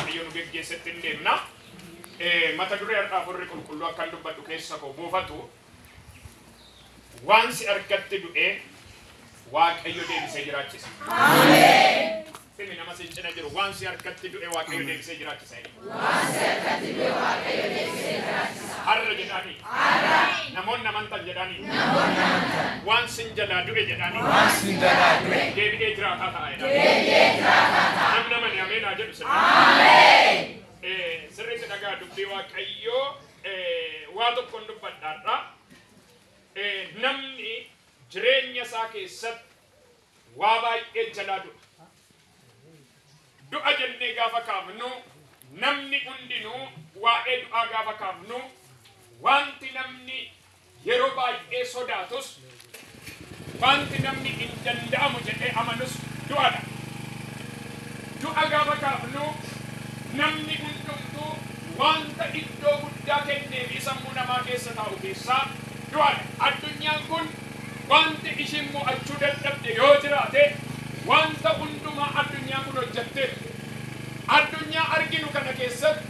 Waaqayyo nu geggeessetti hin deemna. Mata duree har'a Hafuurri Qulqulluu akkan dubbadhu keessa koo buufatu waan si harkatti du'ee Waaqayyo deebisee jiraachisa. Ameen. Simi nama si cina jiru waan si harkatti du'e Waaqayyo deebisee jiraachisa. Waan si harkatti du'e Waaqayyo deebisee jiraachisa. Har'a jedhanii. Har'a. Namoonni amantan jedhanii. Namoonni amantan. Waan sin jalaa du'e jedhanii. Waan sin jalaa du'e. Deebi'ee jiraataa ta'a jedhanii. Deebi'ee jiraataa ta'a. Namni amane ameen haa jedhu sirriitti. Ameen. Sirriitti dhagaa dubbii Waaqayyoo waa tokkoon dubbadhaadha. Namni jireenya isaa keessatti waa baay'ee jalaa du'a. Du'a jennee gaafa kaafnu namni hundinuu waa'ee du'aa gaafa kaafnu wanti namni yeroo baay'ee sodaatus wanti namni hin danda'amu jedhee amanus du'adha. Du'a gaafa kaafnu namni hundumtuu wanta iddoo guddaa kenneefii sammuu namaa keessa taa'u keessaa du'adha. Addunyaan kun wanti ishiin mo'achuu dadhabde yoo jiraate wanta hundumaa addunyaan kun hojjette. Addunyaa arginu kana keessatti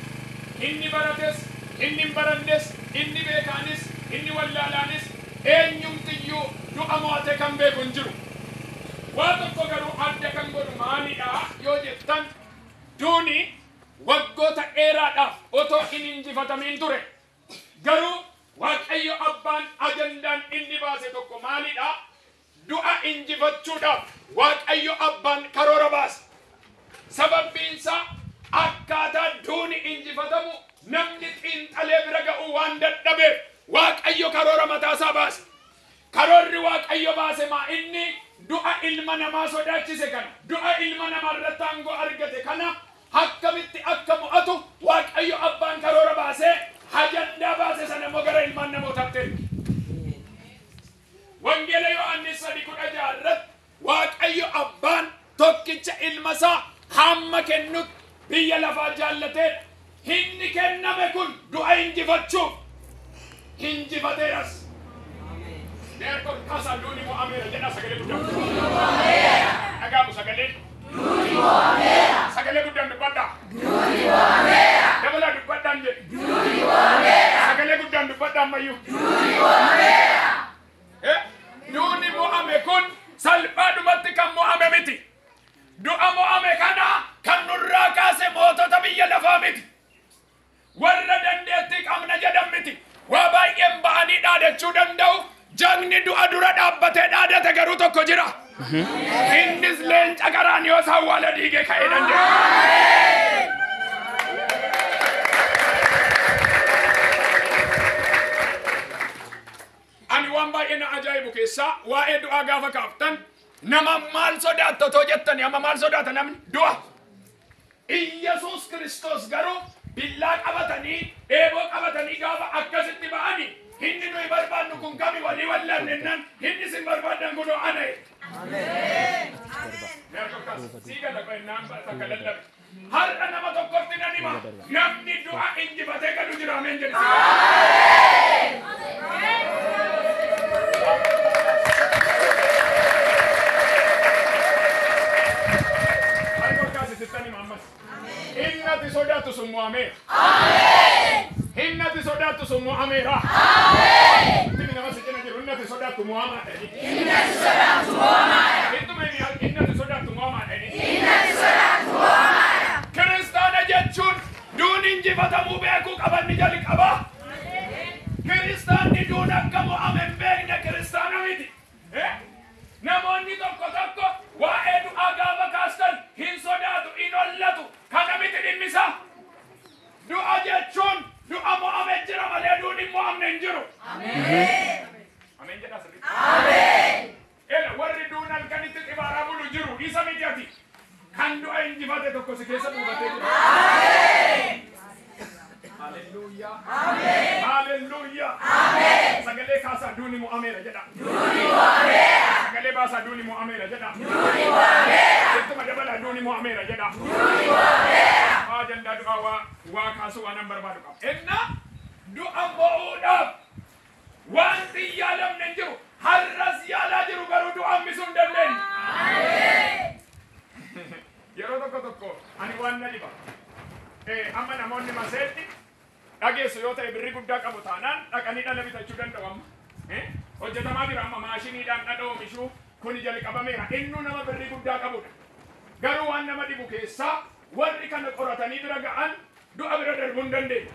inni barates, inni hin barannes, inni beekaanis, inni wallaalaanis eenyumtiyyuu du'a mo'ate kan beeku hin jiru. Waa tokko garuu adda kan godhu maalidha yoo jettan duuni waggoota dheeraadhaaf otoo hin injifatamiin ture. Garuu Waaqayyo abbaan ajandaan inni baase tokko maalidha? Du'a injifachuudhaaf Waaqayyo abbaan karoora baase. Sababbiin isaa akkaataa duuni injifatamu namni xiinxalee bira ga'uu waan dadhabeef Waaqayyo karoora mataasaa baase. Karoorri Waaqayyo baase maa inni du'a ilma namaa sodaachise kana, du'a ilma namaa irratti aangoo argate kana akkamitti akka mo'atu Waaqayyo abbaan karoora baasee ajandaa baase sana immoo gara ilmaan namootaatti erge. Wangeela Yohaannis 3:16 irratti Waaqayyo abbaan tokkicha ilma isaa hamma kennutti biyya lafaa jaallateedha. Inni kenname kun du'a injifachuuf injifateeras. Deerkoon kaasaa duuni mo'ameera jedhaa sagalee guddaan. Duuni mo'ameera. Dhagaamu sagaleen. Duuni mo'ameera. Sagalee guddaan dubbadhaa. Duuni mo'ameera. Dabalaa dubbadhaan jedhe. Duuni mo'ameera. Sagalee guddaan dubbadhaa ammayyuu. Duuni mo'ameera. Duuni mo'ame kun salphaadhumatti kan mo'ame miti. Du'a mo'ame kana kan nurraa kaase mootota biyya lafaa miti. Warra dandeettii qabna jedhan miti. Waa baay'een ba'anii dhaadachuu danda'u. Jagni du'a dura dhaabbatee dhaadate garuu tokko jira. Innis leenca qaraaniyoos awwaala diigee ka'ee danda'e. Ani waan baay'ee na ajaa'ibu keessaa waa'ee du'aa gaafa kaaftan nama maal sodaatta otoo jettani amma maal sodaata namni du'a. Iyyasuus Kiristoos garuu billaa qabatanii eeboo qabatanii gaafa akkasitti ba'anii inni nuyi barbaannu kun kami walii wallaan inni isin barbaaddan kunoo ana jedhe. Har'a nama tokkotti nan hima namni du'a injifatee galu jira ameen jedhe. Harka ol kaasi sittan hima ammas. Inni ati sodaattu sun mo'ameera. Inni ati sodaattu sun mo'ameera. Inni nama si cina jiru inni ati sodaattu mo'amaadha. Inni ati sodaattu mo'amaadha. Ittuma inni ati sodaattu mo'amaadha. Inni ati sodaattu mo'amaadha. Kiristaana jechuun duun injifatamuu beekuu qaban ni jalqaba. Kiristaanni duun akka mo'ame hin beekne kiristaana miti. Namoonni tokko tokko waa'ee du'aa gaafa kaastan hin sodaatu, hin hollatu. Kana miti dhimmi isaa. Du'a jechuun du'a mo'ame jira malee duun hin mo'amne hin jiru. Ameen jedhaa sirriitti. Ameen. Ela warri duun halkanitti xibaaraa bulu jiru isa miti ati. Kan du'a injifate tokko si keessa buufatee jira. Haleluuyaa. Haleluuyaa. Sagalee kaasaa duuni mo'ameera jedha. Duuni mo'ameera. Sagalee baasaa duuni mo'ameera jedha. Duuni mo'ameera. Ittuma dabalaa duuni mo'ameera jedha. Duuni mo'ameera. Ajandaa du'aa waa kaasuu waan an barbaadu qaba. Inna du'a mo'uudhaaf wanti hin yaalamne hin jiru. Har'as yaalaa jiru garuu du'a hambisuu hin dandeenye. Yeroo tokko tokko ani waan na dhiba. Amma namoonni maseetti dhageessu yoo ta'e birri guddaa qabu taanaan dhaqanii dhala bitachuu danda'u amma. Hojjetamaa jira amma maashiniidhaan dhadha oomishuu kuni jalqabameera. Innuu nama birrii guddaa qabudha. Garuu waan nama dhibu keessaa warri kana qoratanii bira ga'an du'a bira darbuu hin dandeenye.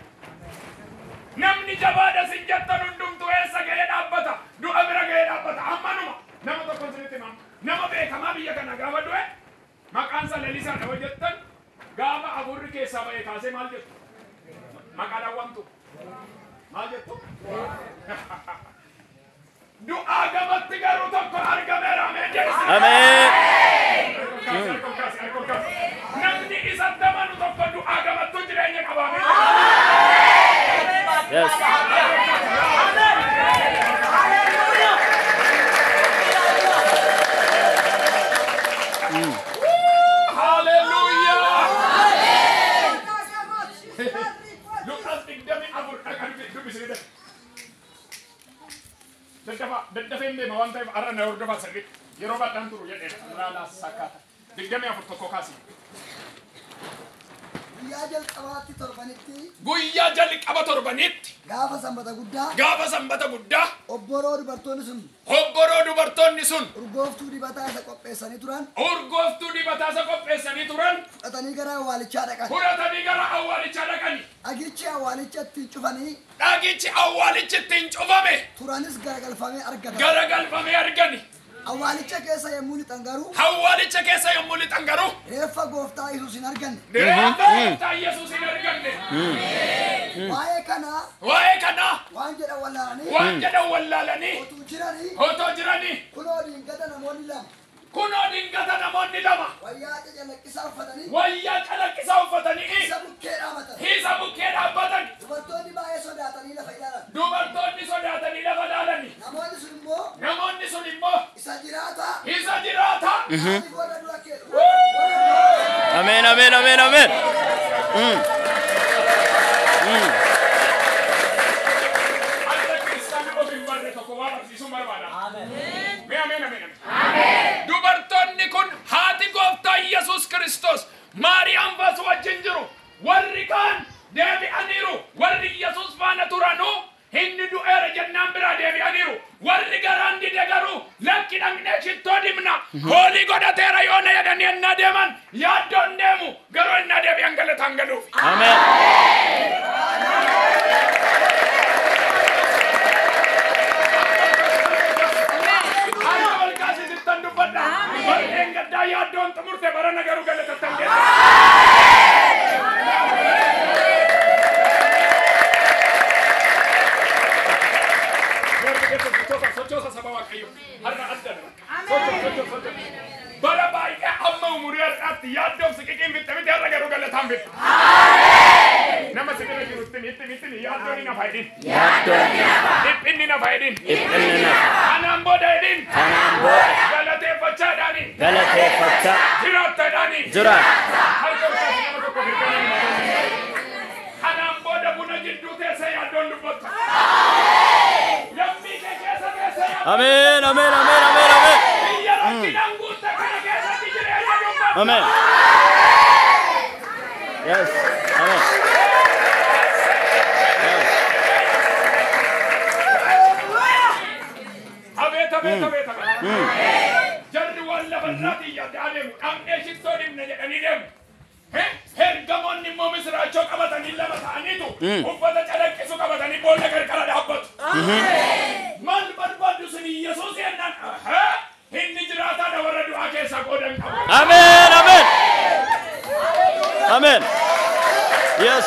Namni jabaadha sin jettan hundumtuu eessa ga'ee dhaabbata? Du'a bira ga'ee dhaabbata. Ammanuma nama tokko isinitti himama. Nama beekamaa biyya kana gaafa du'e maqaan isaa Lalisaadha yoo jettan gaafa hafuurri keessaa ba'e kaasee maal jettu? Maqaadhaan waamtu. Maal jettu? Du'aa gamatti garuu tokko argameera. Ameen jedhu. Ameen. Namni isatti amanu tokko du'aa gamattuu jireenya qaba. Ameen. Yes. Hallelujah. Luqaas 24 dhaqanii dubbisee daddafeen deema waan ta'eef har'a na hordofaa sirriitti yeroo bal'aan turu jedheera raalaa sakkaata 24 tokko kaasi. Guyyaa jalqabaatti torbanitti Guyyaa jalqaba torbanitti gaafa sanbata guddaa gaafa sanbata guddaa obboroo dubartoonni sun obboroo dubartoonni sun urgooftuu dibataa isa qopheessanii turan urgooftuu dibataa isa qopheessanii turan fudhatanii gara awwaalichaa dhaqan. fudhatanii gara awwaalichaa dhaqani. Dhagichi awwaalicha ittiin cufanii Dhagichi awwaalichi ittiin cufame turanis garagalfamee argatan. garagalfamee argani. Awwaalicha keessa yommuu lixan garuu Awwaalicha keessa yommuu lixan garuu reeffa gooftaa Yesuus hin arganne. reeffa gooftaa Yesuus hin arganne. Waa'ee kanaa Waa'ee kanaa waan jedhan wallaalanii waan jedhan wallaalanii otuu jiranii otoo jiranii kunoo diingata namoonni lama kunoo dingata namoonni lama wayyaa cacalaqqisaa uffatanii wayyaa calaqqisaa uffatanii isa bukkee dhaabatan. isa bukkee dhaabbatan. Dubartoonni baay'ee sodaatanii lafa ilaalan. Dubartoonni sodaatanii lafa ilaalani. Namoonni sun immoo Namoonni sun immoo isa jiraataa isa jiraataa. maaliif warra dura kee Ameen. Ameen. Ameen. Ameen. Akka kiristaanni of hin barre tokko waa barsiisuun barbaada. Mee ameen ameen ameen. Dubartoonni kun haati gooftaa Yesuus Kiristoos Maariyaam faas wajjin jiru. Warri kaan deebi'aniiru. Warri Yesuus faana turanuu inni du'eera jennaan biraa deebi'aniiru. Warri garaan dide garuu lakki dhaqnee shittoo dibna. Hoolii godhateera yoona jedhanii ennaa deeman yaaddoon deemu garuu ennaa deebi'an galataan galuuf. Ameen. Harka ol kaasisittan dubbadha. Warreen gaddaa yaaddoon xumurte barana garuu galatattan deema. Warri keessa sochoosa sochoosa saba Waaqayyoo. Har'a adda dha. Sochoo sochoo sochoo. Bara baay'ee amma umurii har'aatti yaaddoof siqiqiin bitte miti har'a garuu galataan bitte. Nama si bira jiru itti itti itti yaaddoon hin hafa jedhin. Yaaddoon Dhiphinni nafa jedhin. dhiphinni nafa. Kanaan booda jedhin. Kanaan booda Galateeffachaadhaani. galateeffachaa Jiraattaadhaani. jiraata. Harka ol kaasee nama tokko mirkanee. Kanaan booda buna jidduu teessee yaaddoon dubbatta. Lammii kee keessa teessee yaaddoon. Ameen. Ameen. Ameen. Ameen. Ameen. Biyya rakkinaan guutte kana keessatti jireenya dubbatta. Ameen. Yes. Ameen. Yes. Abeet abeet abeet abeet. Jarri waan lafarraatii yaaddaa deemu dhaqnee shittoo dibna jedhanii deemu. Ergamoonni immoo misiraachoo qabatanii lama ta'aniitu uffata calaqqisu qabatanii boolla qarqara dhaabbatu. Maal barbaaddu sun Yesuus jennaan "Ahaa, inni jiraataadha warra du'aa keessaa qoodan qabu. Ameen. Ameen. Ameen. Yes.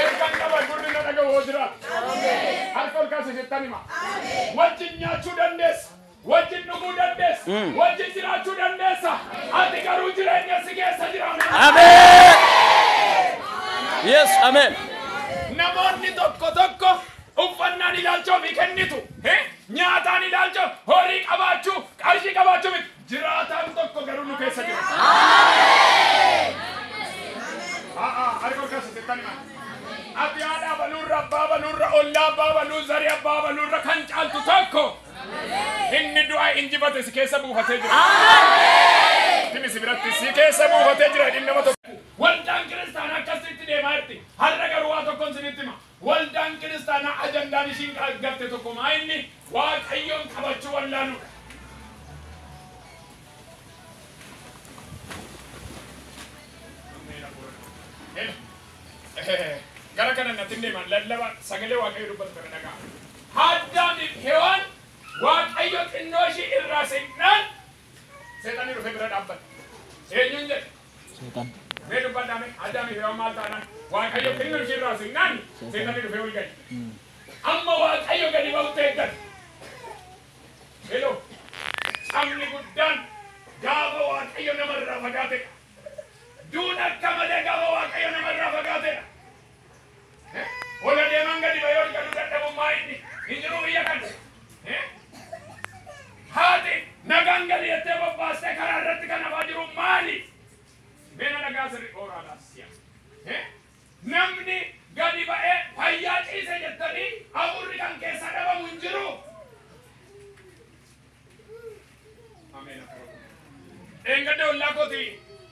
Ergaan qaban gurri na dhaga'u hoo jiraata. Harka ol kaase jettan hima. Wajjin nyaachuu dandeessa. Wajjin dhuguu dandeessa. Wajjin jiraachuu dandeessa. Ati garuu jireenya si keessa jira. Ameen. Yes. Ameen. Namoonni tokko tokko uffannaan ilaalcha ofii kennitu. Nyaataan ilaalcha horii qabaachuu qarshii qabaachuu miti. Jiraataan tokko garuu nu keessa jira. Harka ol kaase jettan hima. Ati haadha baluurra abbaa baluurra ollaa abbaa baluu zarii abbaa baluurra kan caaltu tokko inni du'a injifate si keessa buufatee jira. Timi si biratti si keessa buufatee jira jedhin nama tokko. Waldaan kiristaanaa akkasitti deemaa jirti. Har'a garuu waa tokkoon isinitti hima. Waldaan kiristaanaa ajandaan ishiin gatte tokko maa inni Waaqayyoon qabachuu wallaaluudha. Gara kana natti hin deeman lallaba sagalee Waaqayyo dubbatu kana dhagaa. Addaamiif Hewaan Waaqayyo xinnoo ishii irraa siqnaan seexanni dhufee bira dhaabbate. Eenyuun jedhe? Seexan. Mee dubbadhaa mee Addaamiif Hewaan maal taanaan Waaqayyo xinnoo ishii irraa siqnaan seexanni dhufee ol gadi. Amma Waaqayyo gadi ba'utti eeggate. Hello. Sabni guddaan gaafa Waaqayyo namarraa fagaatedha. Duun akka malee gaafa Waaqayyo namarraa fagaatedha. Ola deeman gadi ba'ee ol galuu dadhabummaa inni hin jiru biyya kana. Haati nagaan gadi jettee bobbaastee karaa irratti kan hafaa jiru maali? Meena nagaa sirri ooraadhaas si'a. Namni gadi ba'ee fayyaa ciise jettanii hafuurri kan keessa dhabamu hin jiru. Ameen. Eengadda ollaa kooti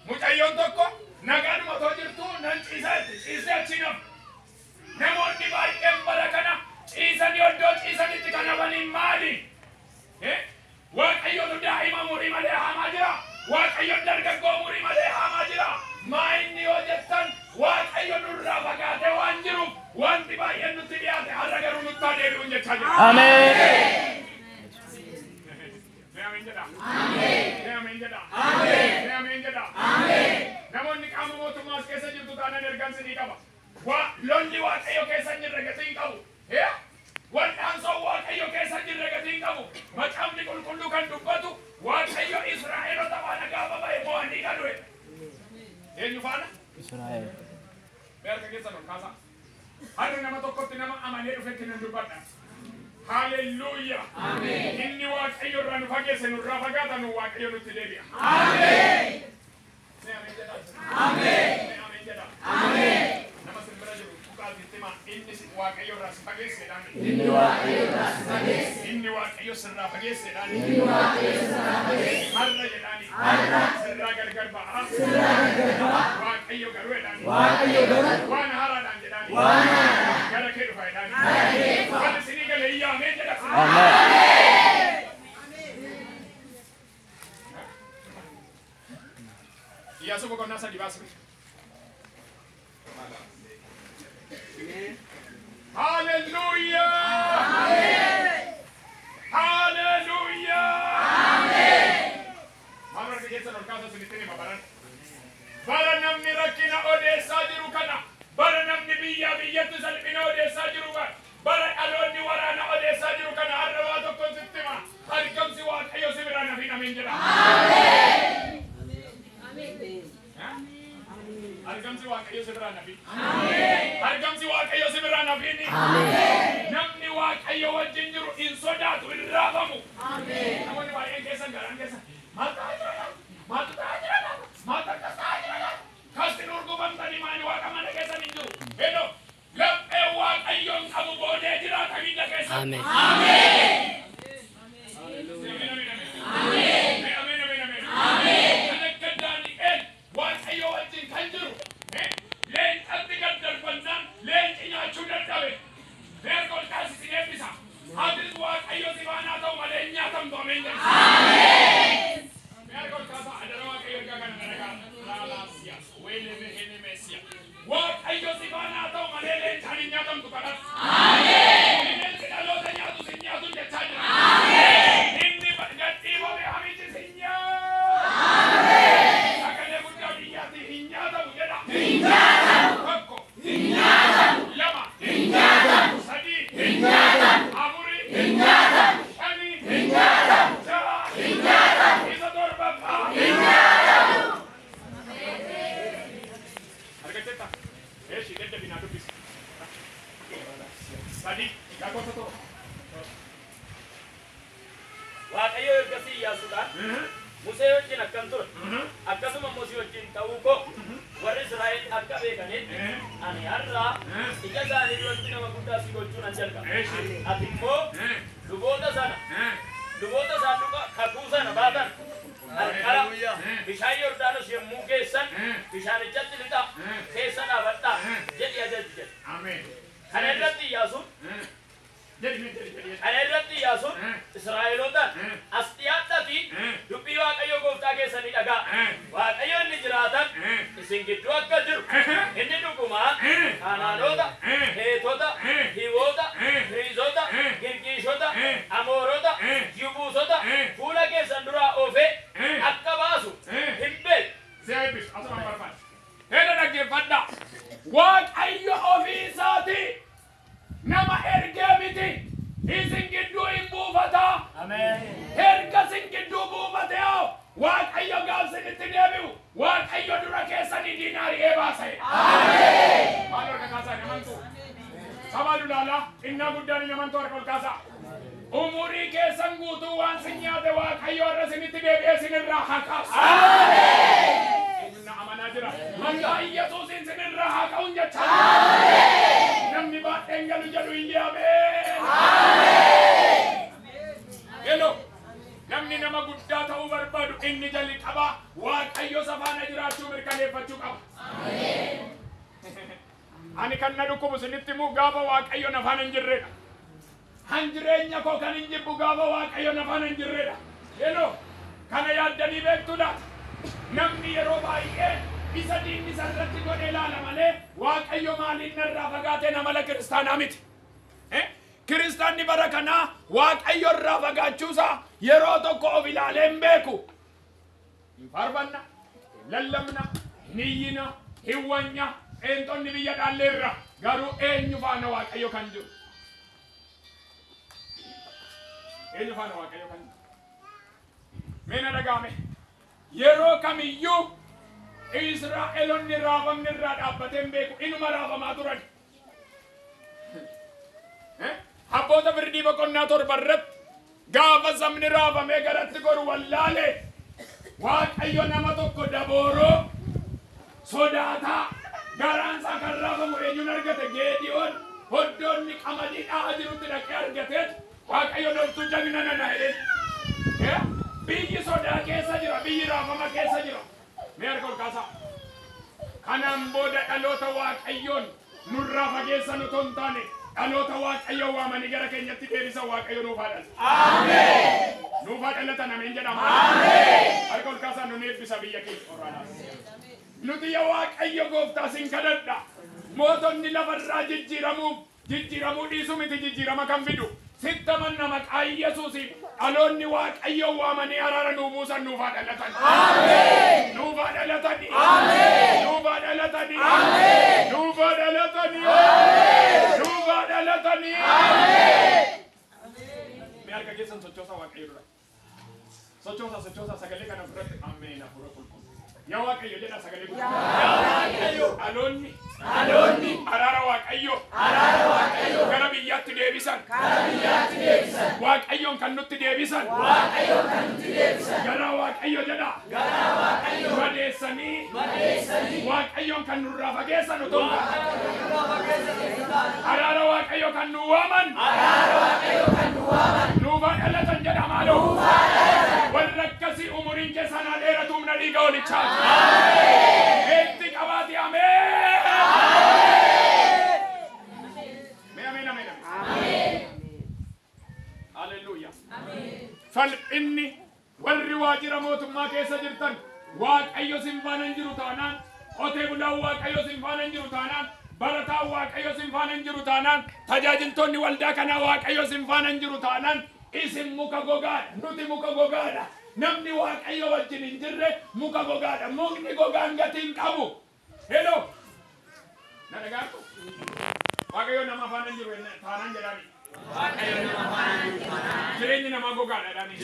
mucayyoon tokko nagaadhuma otoo jirtu nan ciisaa jetti ciisee achiin hafu. Namoonni baay'een bara kana ciisanii iddoo ciisanitti kan hafaniin maali? Waaqayyotu daa'ima umurii malee haamaa jira. Waaqayyoon dargaggoo umurii malee haamaa jira. Maa inni yoo jettan Waaqayyo nurraa fagaatee waan jiruuf wanti baay'een nutti dhiyaate har'a garuu nutti haa deebi'uun jechaa jira. Ameen. Mee ameen jedhaa. Mee ameen jedhaa. Mee ameen jedhaa. Namoonni qaama mootummaa as keessa jirtu taanaan ergaan sinii qaba. Lolli Waaqayyo keessa hin jirre gatii hin qabu. Wal'aansoon Waaqayyo keessa hin jirre gatii hin qabu. Macaafni qulqulluu kan dubbatu Waaqayyo Israa'eloota faana gaafa ba'e mo'anii galu. Eenyu faana? Israa'el. Mee harka keessan ol kaasaa. Har'a nama tokkotti nama amanee dhufetti nan dubbadha. Haalelluuyaa. Inni Waaqayyo irraa nu fageesse nurraa fagaata nu Waaqayyo nutti deebi'a. Mee ameen jedhaa. Mee ameen jedhaa. Nama simbira jiru tuqaatitti himaa inni Waaqayyo irraa si fageesseedhaan. Inni Waaqayyo irraa si fageesse. Inni Waaqayyo sirraa fageesseedhaan. Inni Waaqayyo sirraa fageesse. Har'a jedhaani. Har'a. Sirraa gargar ba'a. Sirraa gargar ba'a. Waaqayyo garuu jedhaani. Waaqayyo garuu. Waan haaraadhaan jedhaani. Waan haaraadhaan. Gara kee dhufa jedhaani. Gara kee dhufa. Waan isinii gale iyyaa ameen jedha. Ameen. Iyyaasuu boqonnaa sadii baasime. Hallelujah! Hallelujah! Maal harka keessan ol kaasaa isinitti hima baran. Bara namni rakkina odeessaa jiru kana, bara namni biyyaa biyyatti salphina odeessaa jiru kana, bara dhaloonni waraana odeessaa jiru kana har'a waa tokkoon sitti hima. Argamsi Waaqayyo si biraan hafiin ameen jedha. Argamsi Waaqayyo si biraan hafiin. Argamsi Waaqayyo si biraan hafiin. Namni Waaqayyo wajjin jiru hin sodaatu, hin raafamu. Namoonni baay'een keessan garaan keessan maal ta'aa jira laata? Maaltu ta'aa jira laata? Maaltu akkas ta'aa jira laata? Kasti urgufamtanii maali Waaqa mana keessan hin jiru. Hello. Laphee Waaqayyoon qabu boodee jiraata biyya keessa. Ameen. Ameen, ameen, ameen. Ameen, ameen, ameen. Kan akka Daani'el Waaqayyo wajjin kan jiru. Leencatti gad darbannaan leenci nyaachuu dadhabe. Mee harka ol kaasi sin eebbisa. Atis Waaqayyo si faana ta'u malee hin nyaatamtu ameen jedha. Mee harka ol kaasaa adara Waaqayyo ergaa kana dhaga'a. Laalaasiya. Weeleme henemeesiya. Waaqayyo si faana ta'u malee leencaan hin nyaatamtu kadhatu. Bineensi dhaloota nyaatu sin nyaatu jechaa jira. Inni gadhiifame hamichi sin nyaatu. Sagalee guddaa biyyaatti hin nyaatamu jedha. Tokko. Lama. Sadii. Afuri. Shani. Ja'a. Isa torbaffaa. Argatteetta? Eeshi dadhabinaa dubbisi. Sadii. Lakkoofsa 7. Waaqayyo ergasii Iyyaasuudhaan Musee wajjin akkam ture. Akkasuma Musee wajjin ta'uu koo warri Israa'el akka beekanitti ani har'a ija isaanii duratti nama guddaa si gochuu nan jalqaba. Eeshi. Ati immoo luboota sana luboota saanduqa kakuu sana baatan Qarqara bishaan Yordaanos yommuu geessan bishaanichatti lixaa keessa dhaabadhaa jedhi ajaji jedhe. Ameen. Kana irratti Iyyaasuun Jedhi mee jedhi jedhi. Kana irratti Iyyaasuun Israa'elootaan as dhiyaadhaatii dubbii Waaqayyo gooftaa keessanii dhagaa. Waaqayyo inni jiraatan isin gidduu akka jiru inni dhugumaan Kanaanota, Heetota, Hiiwota, Firiizota, Girgiishota, Amoorota, Yibuusota fuula keessan duraa oofee akka baasu hin beeku. Si eebbisu asuma barbaade. Heera dhaggeeffadhaa. Waaqayyo ofii isaatii nama ergee miti isin gidduu hin buufataa. Erga isin gidduu buufate hoo Waaqayyo gaaf isinitti deebi'u Waaqayyo dura keessanii diina ari'ee baasa. Maal harka kaasaa hin amantuu? Saba lulaalaa xinnaa guddaan hin amantuu harka ol kaasaa. Umurii keessan guutuu waan sin nyaate Waaqayyo har'a isinitti deebi'ee isinirraa haa kaasu. Eenyuun amanaa jira? Maqaa Yesuusiin isinirraa haa ka'uun jecha. Namni baadheen galu jedhu hin yaameen. Hello. Namni nama guddaa ta'uu barbaadu inni jalqaba Waaqayyo isa faana jiraachuu mirkaneeffachuu qaba. Ani kan na dhukkubu isinitti himuu gaafa Waaqayyo na faana hin jirredha. Han jireenya koo kan hin jibbu gaafa Waaqayyo na faana hin jirredha. Hello. Kana yaaddanii beektu laata? Namni yeroo baay'ee isa diinni isa irratti godhe ilaala malee Waaqayyo maaliin narraa fagaate namala kiristaanaa miti. Kiristaanni bara kanaa Waaqayyo irraa fagaachuusaa yeroo tokko of ilaalee hin beeku. Hin faarfanna, hin lallabna, hin iyyina, hin wanya, qeenxonni biyya dhaalleerra garuu eenyu faana Waaqayyo kan jiru? Eenyu faana Waaqayyo kan jiru? Mee na dhaga'ame. Yeroo kamiyyuu Israa'eloonni raafamni irraa dhaabbatee hin beeku inuma raafamaa turan. Abboota firdii boqonnaa 7 irratti gaafa sabni raafamee garatti goru wallaale Waaqayyo nama tokko dabooroo sodaataa garaan isaa kan raafamu eenyuun argate Geediyoon hoddoonni qamadii dhahaa jirutti dhaqee argateet Waaqayyo loltuu jagna nana jedheen. Biyyi sodaa keessa jira, biyyi raafama keessa jira. Mee harka ol kaasaa. Kanaan booda dhaloota Waaqayyoon nurraa fageessan otoo hin taane dhaloota Waaqayyoon waamanii gara keenyatti deebisan Waaqayyo nuuf haa dhalatu. Nuuf haa dhalatan ameen jedhama. Harka ol kaasaa nun eebbisa biyya keenya oraanaas. Nuti yaa Waaqayyo gooftaa sin kadhadha. Mootonni lafarraa jijjiiramuu dhiisuu miti jijjiirama kan fidu. Sitti amanna maqaa Yesuusiin dhaloonni Waaqayyoon waamanii araara nuu buusan nuuf haa dhalatan. Nuuf haa dhalatani. Nuuf haa dhalatani. Nuuf haa dhalatani. Nuuf haa dhalatani. Mee harka keessan sochoosaa Waaqayyo dura. Sochoosaa sochoosaa sagalee kana ofirratti ameen hafuura qulqulluu. Yaa Waaqayyo jedha sagalee guddaa. Dhaloonni araara Waaqayyo gara biyyaatti deebisan. Waaqayyoon kan nutti deebisan. Gara Waaqayyo jedha. Madeessanii Waaqayyoon kan nurraa fageessan otoo hin taane. Araara Waaqayyo kan nu waaman. Nuuf haa dhalatan jedha maaloo. Warra akkasii umuriin keessan haa dheeratu humna dhiiga olichaati. Itti qabaati ameen. Mee ameen ameen ameen. Haleluuyaa. Salphinni warri waajjira mootummaa keessa jirtan Waaqayyo sin faana hin jiru taanaan, qotee bulaan Waaqayyo sin faana hin jiru taanaan, barataan Waaqayyo sin faana hin jiru taanaan, tajaajiltoonni waldaa kanaa Waaqayyo sin faana hin jiru taanaan, isin muka gogaadha, nuti muka gogaadha. Namni Waaqayyo wajjin hin jirre muka gogaadha. Mukni gogaan gatii hin qabu. Hello. Na dhagaatu? Waaqayyo nama faana hin jiru taanaan jedhani. Jireenyi namaa gogaadha jedhani.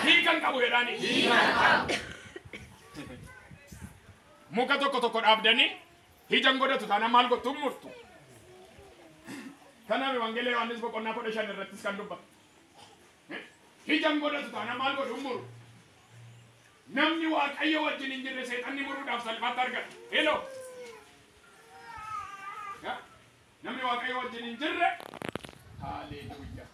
Hiika hin qabu jedhani. Muka tokko tokko dhaabdanii ija hin godhatu taanaan maal gochuu murtu? Kanaaf Wangeela Yohaannis boqonnaa 15 irrattis kan dubbatu. Ija hin godhatu taanaan maal godhu muru? Namni Waaqayyo wajjin hin jirre seexanni muruudhaaf salphaatti argata. Hello. Namni Waaqayyo wajjin hin jirre haleluuyaa.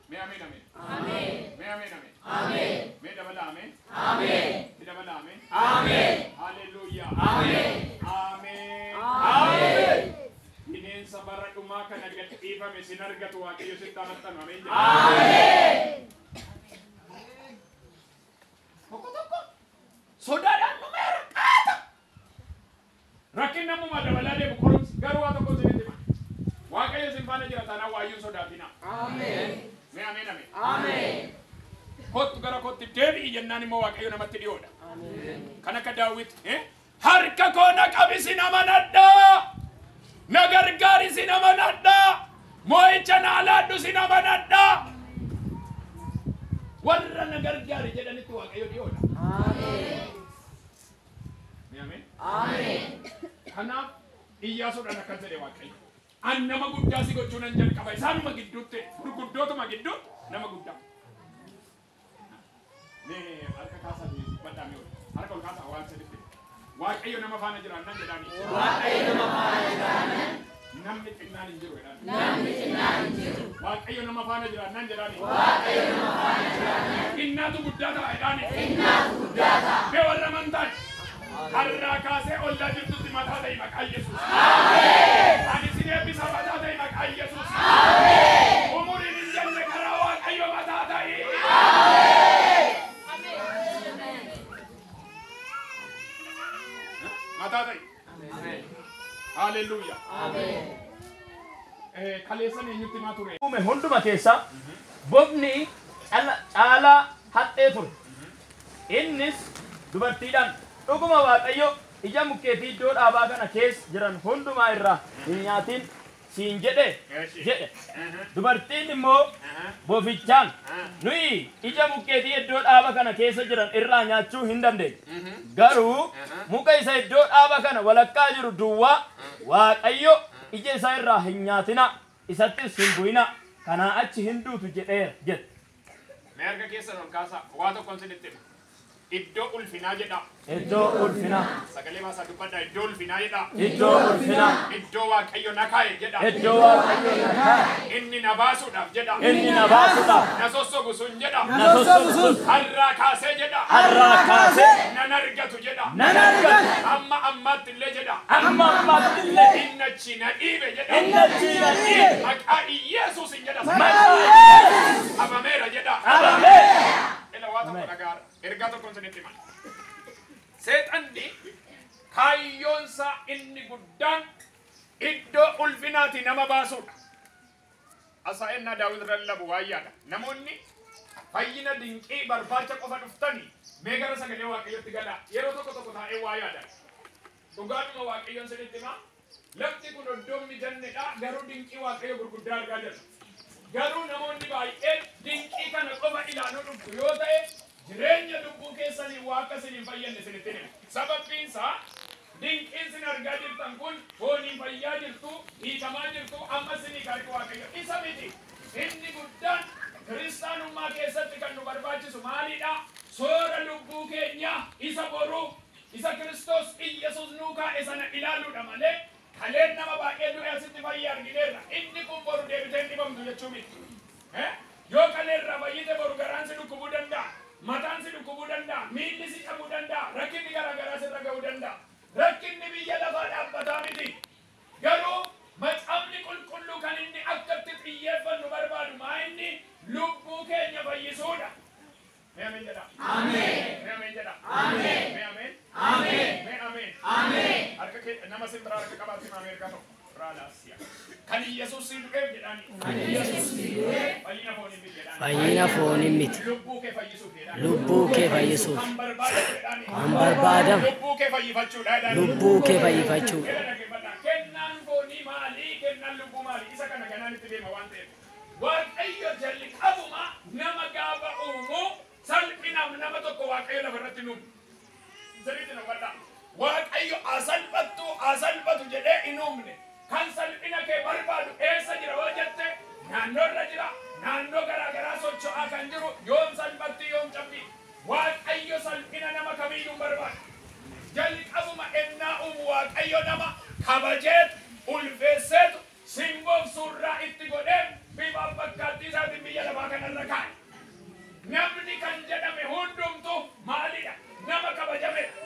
Mee ameen ameen. Ameen. Mee ameen ameen. Ameen. Mee dabala ameen. Ameen. Mee dabala ameen. Ameen. Haleluuyaa. Ameen. Ameen. Ameen. Bineensa bara dhumaa kana gad dhiifame sin argatu Waaqayyo sitti amaxxanu ameen jedha. Ameen. Tokko tokko sodaadhaan dhumeera qaata. Rakkin namummaa dabalaa deemu qorumsi garuu waa tokko isinitti hima. Waaqayyo isin faana jira taanaan waayyuu sodaatinaa. Ameen. Mee ameen ameen. Ameen. Kottu gara kootti deebi'i jennaan immoo Waaqayyo namatti dhiyoodha. Ameen. Kan akka Daawit harka koo na qabi sin amanadhaa. Na gargaari sin amanadhaa. Moo'icha na alaadhu sin amanadhaa. Warra na gargaari jedhanitti Waaqayyo dhiyoodha. Ameen. Mee ameen. Ameen. Kanaaf Iyyaasuudhaan akkas jedhe Waaqayyo. An nama guddaa si gochuu nan jalqaba. Isaanuma gidduutti gurguddootuma gidduutti nama guddaa. Mee harka kaasaa badhaa mee harka ol kaasaa waan saditti. Waaqayyo nama faana jiraannan jedhaani. Waaqayyo nama faana jiraannan. Namni xinnaan hin jiru jedhaani. Namni xinnaan hin jiru. Waaqayyo nama faana jiraannan jedhaani. Waaqayyo nama faana jiraannan. Xinnaatu guddaa ta'a jedhaani. Xinnaatu guddaa ta'a. Mee warra amantaan har'aa kaasee ollaa jirtutti mataa ta'i maqaa Yesuus. Ameen. Ani sin eebbisa mataa ta'i maqaa Yesuus. Ameen. Umuriin hin jenne karaa Waaqayyo mataa ta'i. Ameen. Mataa ta'i. Ameen. Haleluuyaa. Ameen. Kaleessan eenyutti himaa ture? Uume hunduma keessaa bofni caalaa haxxee ture. Innis dubartiidhaan dhuguma Waaqayyo ija mukkeetii iddoo dhaabaa kana keessa jiran hundumaa irraa hin nyaatin siin jedhe jedhe. Dubartiin immoo bofichaan nuyi ija mukkeetii iddoo dhaaba kana keessa jiran irraa nyaachuu hin dandeenye. Garuu muka isa iddoo dhaaba kana walakkaa jiru duwwaa Waaqayyo ija isaa irraa hin nyaatina isattis hin bu'ina kanaa achi hin duutu jedheera jedhe. Mee harka keessan ol kaasaa waa tokkoon isinitti hima. Iddoo ulfinaa jedha. Iddoo ulfinaa. Sagalee baasaa dubbadhaa. Iddoo ulfinaa jedha. Iddoo ulfinaa. Iddoo Waaqayyo na kaa'e jedha. Iddoo Waaqayyo na kaa'e. Inni na baasuudhaaf jedha. Inni na baasuudhaaf. Na sossobu sun jedha. Na sossobu sun. Har'aa kaasee jedha. Har'aa kaasee. Nan argatu jedha. Nan argatu. Amma ammaatti illee jedha. Amma ammaatti illee. Inni achi na dhiibe jedha. Inni achi na dhiibe. Maqaa Iyeesuusin jedha. Maqaa Iyeesuus. Qabameera jedha. Qabameera. Ila waa tokko dhagaara. Ergaa tokkoon isinitti hima. Seexanni kaayyoonsaa inni guddaan iddoo ulfinaati nama baasuudha. Asaa'ennaa Daawit lallabu waayyaadha. Namoonni fayyina dinqii barbaacha qofa dhuftanii mee gara sagalee Waaqayyootti galaa. Yeroo tokko tokko taa'ee waa yaada. Dhugaadhuma Waaqayyoon isinitti hima. Lafti kun iddoo mijannedha. Garuu dinqii Waaqayyo gurguddaa argaa jirra. Garuu namoonni baay'een dinqii kana qofa ilaaluu dhuftu yoo ta'e jireenya lubbuu keessanii waaqa isin hin fayyadne isinitti hima. Sababbiin isaa dinqiin isin argaa jirtan kun fooniin fayyaa jirtu, hiikamaa jirtu, amma isinii harki Waaqayyo isa miti. Inni guddaan kiristaanummaa keessatti kan nu barbaachisu maalidha? Soora lubbuu keenya isa boruu, isa Kiristoos Iyyasuus nuu kaa'e sana ilaaluudha malee kaleen nama baay'ee du'e asitti fayyaa argineerra. Inni kun boru deebitee hin dhibamtu jechuu miti. Yoo kaleerra fayyite boru garaan si dhukkubuu danda'a. Mataan si dhukkubuu danda'a. Miilli si cabuu danda'a. Rakkinni garaa garaa sirra ga'uu danda'a. Rakkinni biyya lafaa dhaabbataa miti. Garuu macaafni qulqulluu kan inni akkatti xiyyeeffannu barbaadu maa inni lubbuu keenya fayyisuudha. Mee ameen jedha. Ameen. Mee ameen jedha. Ameen. Mee ameen. Ameen. Mee ameen. Ameen. Harka kee nama sin biraa harka qabaatti hima Ameerikaa tokko. Raalaasiya. Kan Iyyasuus sii du'eef jedhaani. Kan Iyyasuus sii du'eef. Fayyina fooniin miti jedhaani. Fayyina fooniin miti. Lubbuu kee fayyisuuf jedhaani. Lubbuu kee fayyisuuf. Kan barbaadamu jedhaani. Kan barbaadamu. Lubbuu kee fayyifachuudha jedhaani. Lubbuu kee fayyifachuu. Jedha dhaggeeffadhaa. Kennaan foonii maali? Kennaan lubbuu maali? Isa kana ganaan itti deema waan ta'eef. Waaqayyo jalqabuma nama gaafa uumu salphinaaf nama tokko Waaqayyo lafarratti nuumu. Sirriitti na hubadhaa. Waaqayyo asalphattu asalphatu jedhee hin uumne. Kan salphina kee barbaadu eessa jira yoo jette naannoorra jira. Naannoo garaa garaa socho'aa kan jiru yoom salphatti yoom cabbi. Waaqayyo salphina nama kamiyyuu hin barbaadu. Jalqabuma ennaa uumu Waaqayyo nama kabajeetu ulfeesseetu simboof surraa itti godhee Bifa fakkaattii isaatiin biyya lafaa kanarra kaa'e. Namni kan jedhame hundumtu maalidha? Nama kabajamedha.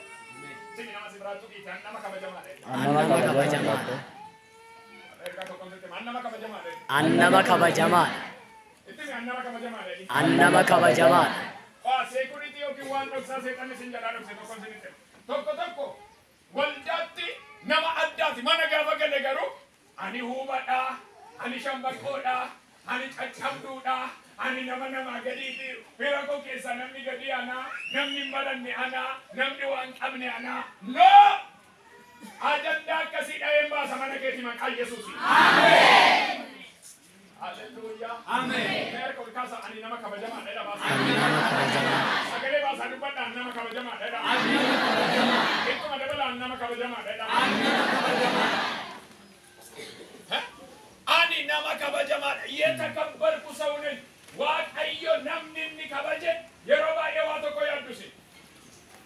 Sini nama si biraattu dhiitaan nama kabajamaadha. An nama kabajamaadha. Ergaa tokkoon sitti hima. An nama kabajamaadha. An nama kabajamaadha. Itti himi an nama kabajamaadha. An nama kabajamaadha. Waa seekuritii yookiin waan dhoksaa seexanni sin jalaa dhokse tokkoon sinitti hima. Tokko tokko waldaatti nama addaati. Mana gaafa gale garuu ani hubadhaa, ani shambaqqoodhaa, ani caccabduudhaa, ani nama namaa gadiiti. Fira koo keessaa namni gadi anaa, namni hin baranne anaa, namni waan qabne anaa. No! Ajandaa akkasii dha'een baasa mana keetii maqaa Yesuusiin. Hallelujah. Ameen. Mee harka ol kaasa ani nama kabajamaadha jedha baasa. An nama kabajamaadha. Sagalee baasaa dubbadhaan nama kabajamaadha jedha. Ittuma dabalaan nama kabajamaadha jedha. Ani nama kabajamaadha. Yetakabbarku ሰው ነኝ. Waaqayyo namni inni kabaje yeroo baay'ee waa tokko yaaddusi.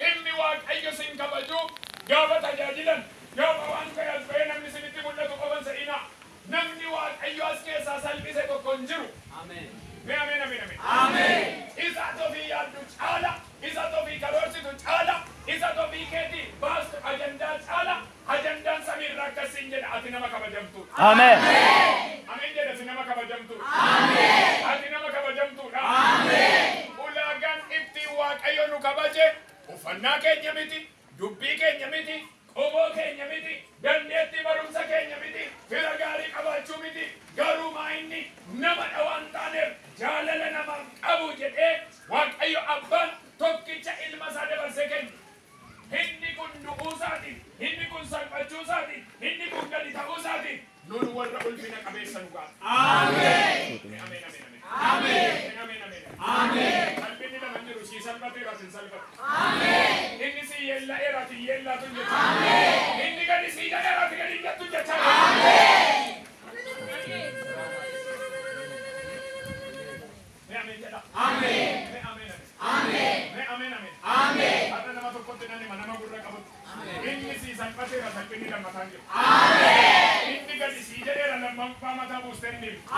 Inni Waaqayyo sin kabaju gaafa tajaajilan gaafa waan ta'e as ba'ee namni sinitti mul'atu qofan sa'inaa. Namni Waaqayyo as keessaa salphise tokko hin jiru. Mee ameen ameen ameen. Isa ofii yaaddu caala, isa ofii karoorsitu caala, isa ofii keetii baastu ajandaa caala, ajandaan samiirraa akkasiin jedha ati nama kabajamtuudha. Ameen. Ameen jedha ati nama kabajamtuudha. Ati nama kabajamtuudha. Ulaagaan ittiin Waaqayyo nu kabaje uffannaa keenya miti, dubbii keenya miti, qomoo keenya miti, dandeettii barumsa keenya miti, fira gaarii qabaachuu miti. Garuu maa inni namadha waan taaneef jaalala namaaf qabu jedhee Waaqayyo abbaan tokkicha ilma isaa dabarsee kenne. Inni kun du'uu isaatiin, inni kun salphachuu isaatiin, inni kun gadi ta'uu isaatiin nun warra ulfina qabeessa nu ga'a. Ameen. Ameen ameen ameen. Ameen ameen ameen. Salphinni lama hin jiru sii salphateera sin salphatu. Inni sii yeella'eera ati yeellaatu hin jecha. Inni gadi sii jedheera ati gadi hin jettu hin jecha. Mee ameen jedha. Mee ameen ameen. Mee ameen ameen. Har'a nama tokkotti nan hima nama gurra qabutti. Inni sii salphateera salphinni lammataa hin jiru. Inni gadi sii jedheera lammaffaa mataa buustee hin deemtu.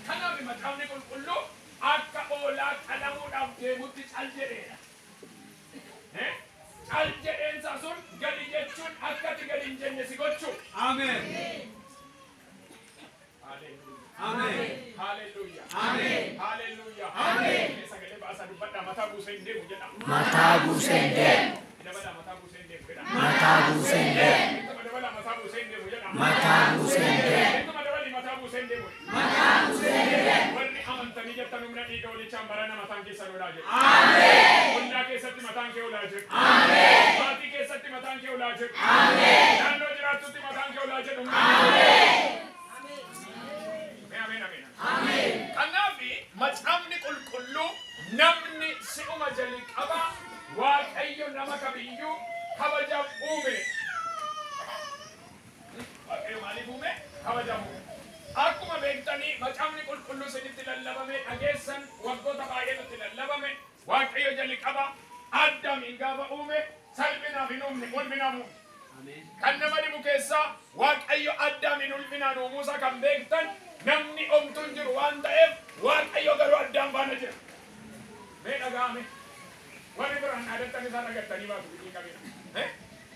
Kanaaf macaafni qulqulluu akka oolaa qalamuudhaaf deemutti cal jedheedha. Cal jedheensa sun gadi jechuun akka ati gadi hin jenne si gochuu. Hallelujah. Hallelujah. Mee sagalee baasaa dubbadhaa mataa buusee hin deemu jedha. Mataa buusee hin deemu. Dabalaa mataa buusee hin deemu jedha. Mataa buusee hin deemu. Ittuma dabalaa mataa buusee hin deemu jedha. Mataa buusee hin deemu. Ittuma dabalii mataa buusee hin deemu. Warri amantanii jettan humna dhiiga olichaan barana mataan keessan olaa jedhu. Ollaa keessatti mataan kee olaa jedhu. Maatii keessatti mataan kee olaa jedhu. Naannoo jiraattutti mataan kee olaa jedhu. Mee ameen ameen. Kanaaf macaafni qulqulluu namni si'uma jalqabaa Waaqayyo nama kamiyyuu kabajaaf uume. Waaqayyo maaliif uume? Kabajaaf uume. Akkuma beektanii macaafni qulqulluu isinitti lallabame dhageessan waggoota baay'ee nutti lallabame Waaqayyo jalqaba Addaamiin gaafa uume salphinaaf hin uumne ulfinaaf uume. Kan nama dhibu keessaa Waaqayyo Addaamiin ulfinaan uumuusaa kan beektan namni omtuu hin jiru waan ta'eef Waaqayyo garuu Addaam faana jira. Mee dhaga'ame. Warri biraan dhaadattan isaan agartanii baatu biyyi qabina.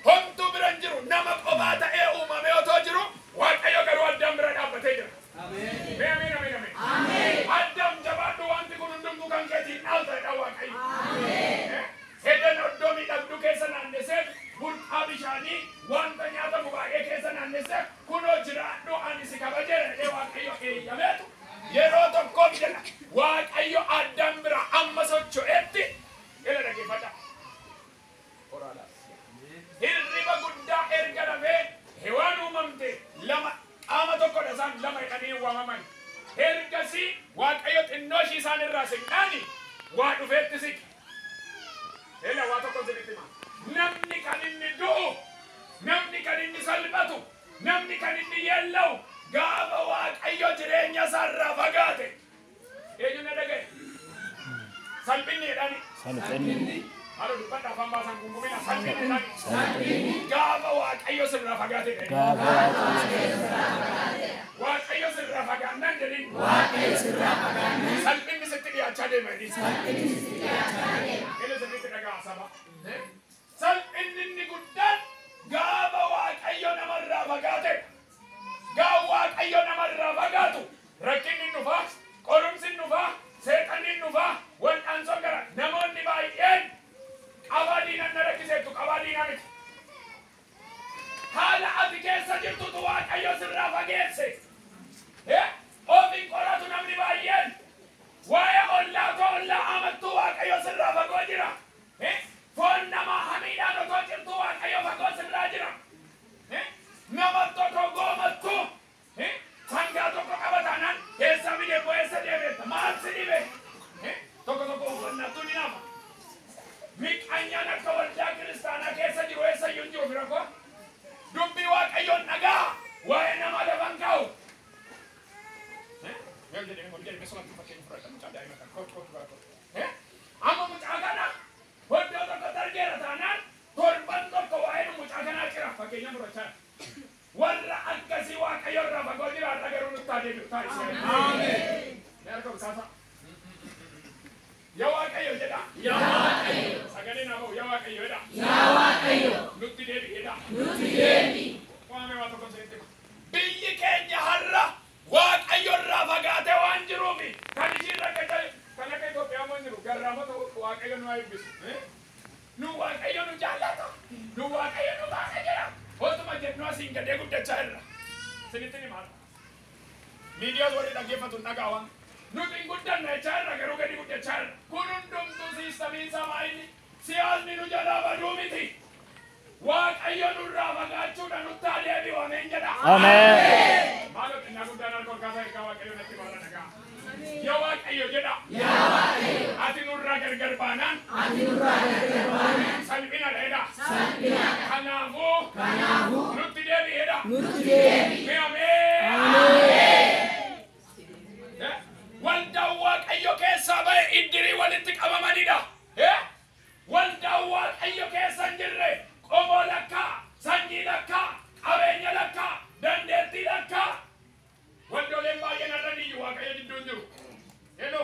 Homtuu bira hin jiru nama qofaa ta'ee uumamee otoo jiru Waaqayyo garuu Addaam bira dhaabbatee jira. Mee ameen ameen ameen. Addaam jabaadhu wanti kun hundumtuu kan keetiin dhaaltadha Waaqayyo. Eden oddoo miidhagduu keessa naannesseef burqaa bishaanii wanta nyaatamu baay'ee keessa naannesseef kunoo jiraadhu ani si kabajeera jedhee Waaqayyo eeyyameetu yeroo tokkoof jedha Waaqayyo Addaam bira amma socho'etti ila dhaggeeffadha. Hirriba guddaa erga dafee hewaan uumamte lama qaama tokkodha isaan lama jedhanii waamaman. Ergasii Waaqayyo xinnoo ishii isaan irraa siqnaani waa dhufeetti siqe. Ela waa tokko isinitti hima. Namni kan inni du'u, namni kan inni salphatu, namni kan inni yeella'u gaafa Waaqayyo jireenya isaarraa fagaate. Eenyu na dhaga'e? Salphinni jedhani. Salphinni. Halo dubbadha afaan baasan gungumina salphinni jedhani. Gaafa Waaqayyo sirraa fagaate jedhani. Gaafa Waaqayyo Waaqayyo sirraa fagaannaan jedhin. Waaqayyo sirraa fagaannaan. Salphinni sitti dhiyaachaa deema jedhin. Salphinni sitti dhiyaachaa deema. Inni sirriitti dhagaa saba. Salphinni inni guddaan gaafa Waaqayyo namarraa fagaate. Gaafa Waaqayyo namarraa fagaatu rakkinni dhufaa, qorumsi dhufaa, seexanni dhufaa, wal'aansoon gara namoonni baay'een qabaa diinaan na rakkiseettu qabaa diinaa miti. Haala ati keessa jirtutu Waaqayyo sirraa fageesse. Of hin qoratu namni baay'een. Waa'ee ollaa otoo ollaa amattuu Waaqayyo sirraa fagoo jira. Foon namaa hamiidhaan otoo jirtu Waaqayyo fagoo sirraa jira. Namatti otoo goomattuu sangaa tokko qaba taanaan eessa fide koo eessa deemeetta maal si dhibe? Tokko tokko uffannattuu ni nama. Miqanyaan akka waldaa kiristaanaa keessa jiru eessa iyyuu hin jiru fira koo. Dubbii Waaqayyoon dhagaa waa'ee namaa lafan kaa'u. Amma mucaa kana iddoo tokkotti argeera taanaan torban tokko waa'ee mucaa kanaa cira fakkeenya murachaa. Warra akkasii Waaqayyo irraa fagoo jira har'a garuu nutti haa deebi'u taa'isee. Ameen. Mee harka ol kaasaa. Yaa Waaqayyo jedha. Yaa Waaqayyo. Sagalee naa ba'u yaa Waaqayyo jedha. Yaa Waaqayyo. Nutti deebi'i jedha. Nutti deebi'i. Waamee waa tokko isinitti hima. Biyyi keenya har'a Waaqayyo irraa fagaatee waan jiruufi kan ishiin rakkachaa kan akka Itoophiyaa immoo hin jiru garraamota Waaqayyo nu haa eebbisu. Nu Waaqayyo nu jaallata. Nu Waaqayyo nu baasa jira. Otuma jennu asiin gadee guddachaa jirra. Isinitti hima har'a. Miidiyaas warri dhaggeeffatu hin dhagaa waan. Nuti hin guddanna jechaa jirra garuu gadi guddachaa jirra. Kun hundumtuu siistamiin samaayini siyaasni nu jalaa baduu miti. Waaqayyo nurraa fagaachuudha nutti haa deebi'u ameen jedha. Ameen. Maaloo xinnaa guddaan harka ol kaasaa ergaa Waaqayyo natti baala dhagaa. Yaa Waaqayyo jedha. Yaa Waaqayyo. Ati nurraa gargar baanaan Ati nurraa gargar baanaan. salphina dha jedha. Salphina. Kanaafuu Kanaafuu. nutti deebi'i jedha. Nutti deebi'i. Mee ameen. Ameen. Waldaan Waaqayyo keessaa ba'e iddirii walitti qabamanidha. Waldaan Waaqayyo keessa hin jirre qomoo lakkaa, sanyii lakkaa, qabeenya lakkaa, dandeettii lakkaa. Waldooleen baay'een har'a iyyuu Waaqayyo gidduu hin jiru. Hello.